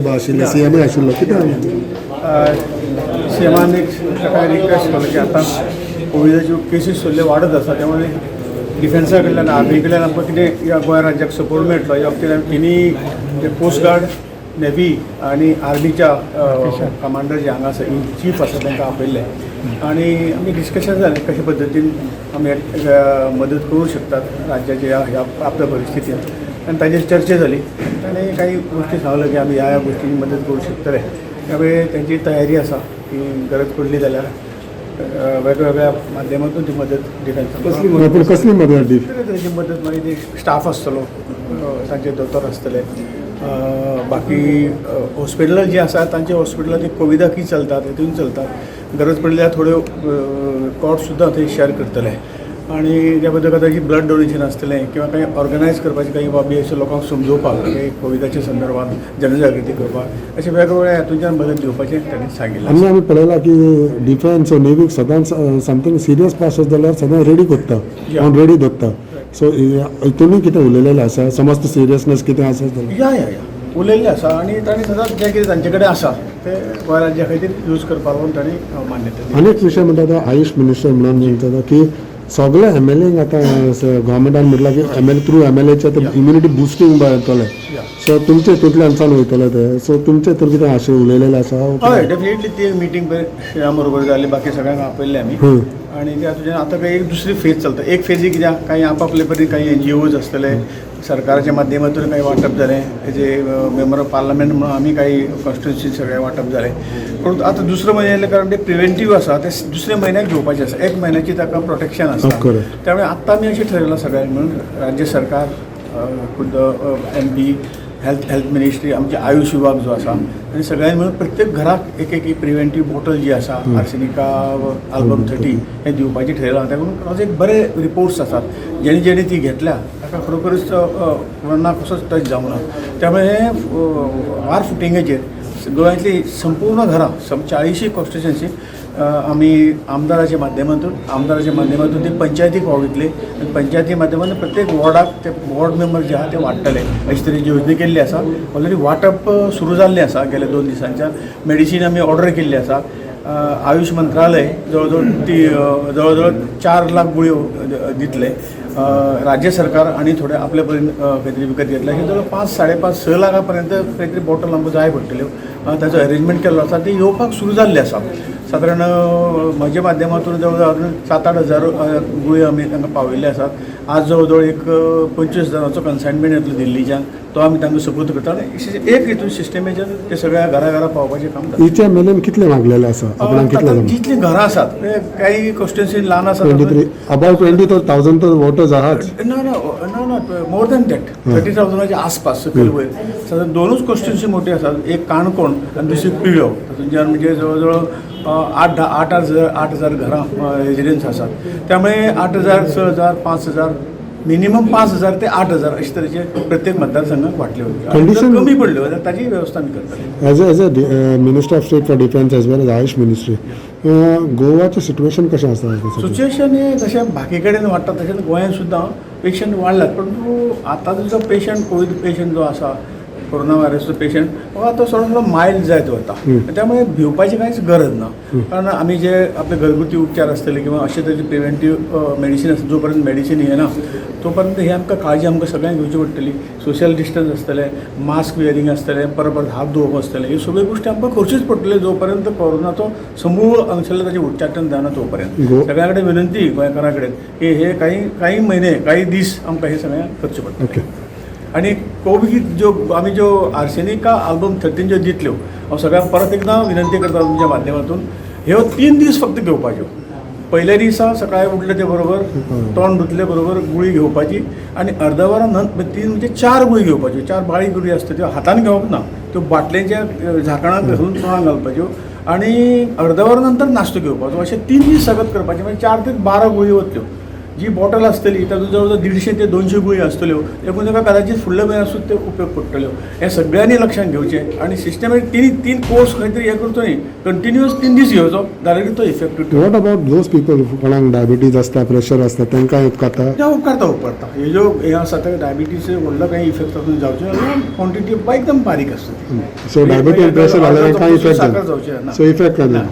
आशिल्ले, सीएमय आशिल्लो, कितें? सीएमान एक ताका रिक्वेस्ट केलो की आतां कोविडाच्यो केसीस सगळ्यो वाडत आसा, त्यामुळे डिफेन्सा कडल्यान, आर्मी कडल्यान आमकां कितें ह्या गोंय राज्याक सपोर्ट मेळटलो. ह्या बाबतींत आमी तिनूय, कोस्ट गार्ड, नेव्ही आनी आर्मीच्या कमांडर जे हांगा आसा, इन चीफ आसा, तांकां आपयल्ले आनी आमी डिस्कशन जालें कशे पद्दतीन आमी मदत करूं शकतात राज्याच्या ह्या ह्या आपल्या परिस्थितीन. आनी ताजेर चर्चा जाली. ताणें काही गोश्टी सांगल्यो की आमी ह्या ह्या गोश्टींनी मदत करूं शकतले. त्यामुळे त्यांची तयारी आसा की गरज पडली जाल्यार वेगवेगळ्या माध्यमातून ती मदत डिफेन्स कसली, पूण कसली मदत डी तरेतरेची मदत. मागीर ते स्टाफ आसतलो, तांचे दोतोर आसतले, बाकी हॉस्पिटलां जीं आसा तांचे हॉस्पिटलां ती कोविडाकय चलतात, हेतून चलतात. गरज पडली जाल्यार थोड्यो कॉट सुद्दां थंय शेअर करतले आनी त्या बद्दल कदाचित ब्लड डोनेशन आसतलें किंवा काही ऑर्गनायज करपाची काही बाबी अशे लोकांक समजोवपाक की कोविडाच्या संदर्भात जनजागृती करपाक, अशे वेगवेगळ्या हातूंच्यान मदत दिवपाचें तांणी सांगिल्लें. आनी आमी पळयलां की डिफेन्स नेव्हीक सदांच समथींग सिरियस पास जाल्यार सदांच रेडी करता, ऑन रेडी दवरता. सो हितूनय कितें उलयलेलें आसा, समज सिरियसनेस कितें आसा जाल्यार? या, उलयल्लें आसा आनी तांणी सदांच जें कितें तांचे कडेन आसा तें गोंय राज्या खातीर यूज करपाक लागून तांणी मान्यता दिली. आनी एक विशय म्हणटा तो आयुष मिनिस्टर म्हणून म्हणटा की सगळे एमएलएंक आतां गव्हर्मेंटान म्हटलां की एमएलए थ्रू एमएलएचे ते इम्युनिटी बुस्टींग जातलें. सो तुमचे हितूंतल्यान वयतले ते, सो तुमचे हितून कितें अशें उलयलेलें आसा? हय, डेफिनेटली. ती मिटींग पळय श्रीराम बरोबर जाली, बाकी सगळ्यांक आपयल्ले आमी. आनी त्या तुज्यान आतां काही एक दुसरी फेज चलता. एक फेजी कित्याक काही आपापले परीन काही एनजीओज आसतले, सरकाराच्या माध्यमातून काही वांटप जालें, as a member of parliament म्हणून आमी काही कॉन्स्टिट्युन्सी सगळें वांटप जालें. पूण आतां दुसरो म्हयनो येयले कारण ते प्रिवेंटीव आसा, ते दुसऱ्या म्हयन्याक घेवपाचें आसा. एक म्हयन्याची ताका प्रोटेक्शन आसता. त्यामुळे आत्तां आमी अशें ठरयलां सगळ्यांनी म्हणून, राज्य सरकार, खुद्द एमपी, हेल्थ मिनिस्ट्री, आमचे आयुष विभाग जो आसा आनी सगळ्यांनी मिळून प्रत्येक घराक एक एक प्रिवेंटीव बॉटल जी आसा, आर्सेनिका आल्बम 30, हें दिवपाचें ठरयलां. ताका लागून एक बरे रिपोर्ट्स आसात, जेणे जेणे ती घेतल्या ताका खरोखरच कोरोना कसोच टच जावंक ना. त्यामुळे हें वार फुटिंगाचेर गोंयांतली संपूर्ण घरां, 40 कॉन्स्टिट्युएन्सी आमी आमदाराच्या माध्यमातून ती पंचायतीक पावयतली आनी पंचायती माध्यमातून प्रत्येक वॉर्डाक ते वॉर्ड मेंबर जे आहा ते वांट्टले, अशी तरेची योजना केल्ली आसा. ऑलरेडी वांटप सुरू जाल्लें आसा. गेल्या 2 दिसांच्यान मेडिसीन आमी ऑर्डर केल्ली आसा. आयुष मंत्रालय जवळ जवळ ती जवळ जवळ 4 लाख गुळयो दितले. राज्य सरकार आनी थोडे आपले परीन कांयतरी विकत घेतले. अशें जवळ 5, 5.5, 6 लाखां पर्यंत कांयतरी बॉटल आमकां जाय पडटल्यो. ताचो अरेंजमेंट केल्लो आसा, ती येवपाक सुरू जाल्ली आसा. सादारण म्हज्या माध्यमातून जवळ जवळ 7-8 हजार गुळयो आमी तांकां पावयल्ले आसात. आज जवळ जवळ एक 25 हजाराचो कन्सायनमेंट येतलो दिल्लीच्यान, तो आमी तांकां सुपूर्द करता आनी एक हितून सिस्टमेच्यान ते सगळ्या घरा घरा पावपाचें काम जाता. इच एमएलएन कितले मागलेले आसा आपणाक, कितले आतां जितलीं घरां आसात, ते काही कॉन्स्टिट्युन्सी ल्हान आसात. 23, अबाउट 20,000 तर वोटर्स आहाच. ना ना ना ना, मोर दॅन that, 30,000च्या आसपास सकयल वयर. सादारण दोनूच कॉन्स्टिट्युन्सी मोठी आसात, एक काणकोण आनी दुसरी पिळयो. तातूंतल्यान म्हणजे जवळ जवळ आठ धा 8 हजार, 8,000 घरां रेजिडन्स आसात. त्यामुळे 8,000, 6,000, 5,000, मिनिमम 5,000 ते 8,000 अशे तरेचे प्रत्येक मतदारसंघाक वांटले वतले आनी जर कमी पडल्यो जाल्यार ताची वेवस्था आमी करतले. As a minister of state for defence as well as Ayush ministry, गोवाचें situation कशें आसा सध्या? सिच्युएशन हें जशें बाकी कडेन वाडटा तशेंच गोंयांत सुद्दां पेशंट वाडल्यात, परंतु आतां जो पेशंट, कोवीड पेशंट जो आसा, कोरोना व्हायरसचो पेशंट हो आतां थोडो थोडो मायल्ड जायत वता. त्यामुळे भिवपाची कांयच गरज ना, कारण आमी जे आपले घरगुती उपचार आसतले किंवा अशे तरेचे प्रिवेंटीव मेडिसीन आसता, जो पर्यंत मेडिसीन येना तो पर्यंत ही आमकां काळजी आमकां सगळ्यांक घेवची पडटली. सोशल डिस्टन्स आसतलें, मास्क वियरींग आसतलें, परत परत हात धुवप आसतलें, ह्यो सगळ्यो गोश्टी आमकां करच्योच पडटल्यो जो पर्यंत कोरोनाचो समूळ हांगसरलो ताचें उच्चाटन जायना तो पर्यंत. सगळ्यां कडेन विनंती गोंयकारां कडेन की हे काही काही म्हयने, काही दीस आमकां हे सगळें करचें पडटलें. आनी कोवीड ज्यो आमी ज्यो आर्सेनिका आल्बम 13 ज्यो दितल्यो, हांव सगळ्यांक परत एकदां विनंती करता तुमच्या माध्यमातून, ह्यो 3 दीस फक्त घेवपाच्यो. पयल्या दिसा सकाळी उठले ते बरोबर, तोंड धुतले बरोबर गुळी घेवपाची आनी अर्द वरां नंतर तीन म्हणजे चार गुळी घेवपाच्यो. चार बारीक गुळी आसता, त्यो हातान घेवप ना, त्यो बाटलेच्या झाकणाक घालून तोंडाक घालपाच्यो आनी अर्द वरां नंतर नाश्तो घेवपाचो. अशें 3 दीस सगत करपाचें, म्हणजे 4 ते 12 गुळी वतल्यो. जी बॉटल आसतली तातूंत जवळ जवळ 150 ते 200 गुळयो आसतल्यो. देखून ताका कदाचित फुडल्या म्हयन्याक सुद्दां ते उपयोग पडटल्यो. हें सगळ्यांनी लक्षांत घेवचें आनी सिस्टमॅटीक तीन तीन कोर्स खंय तरी हें करचो न्ही, कंटिन्युअस 3 दीस घेवचो जाल्यार तो effective. What about those people कोणाक डायबिटीज आसता, प्रेशर आसता, तांकां उपकारता? ते उपकारता, उपकारता. हे ज्यो हे आसा ताका डायबिटीज व्हडलो काही इफेक्ट तातूंत जावचें ना. क्वॉन्टिटी एकदम बारीक आसता ती. सो डायबिटीज प्रेशर जाल्यार कांय इफेक्ट साकर जायना? जावचें ना. सो इफेक्ट जायना.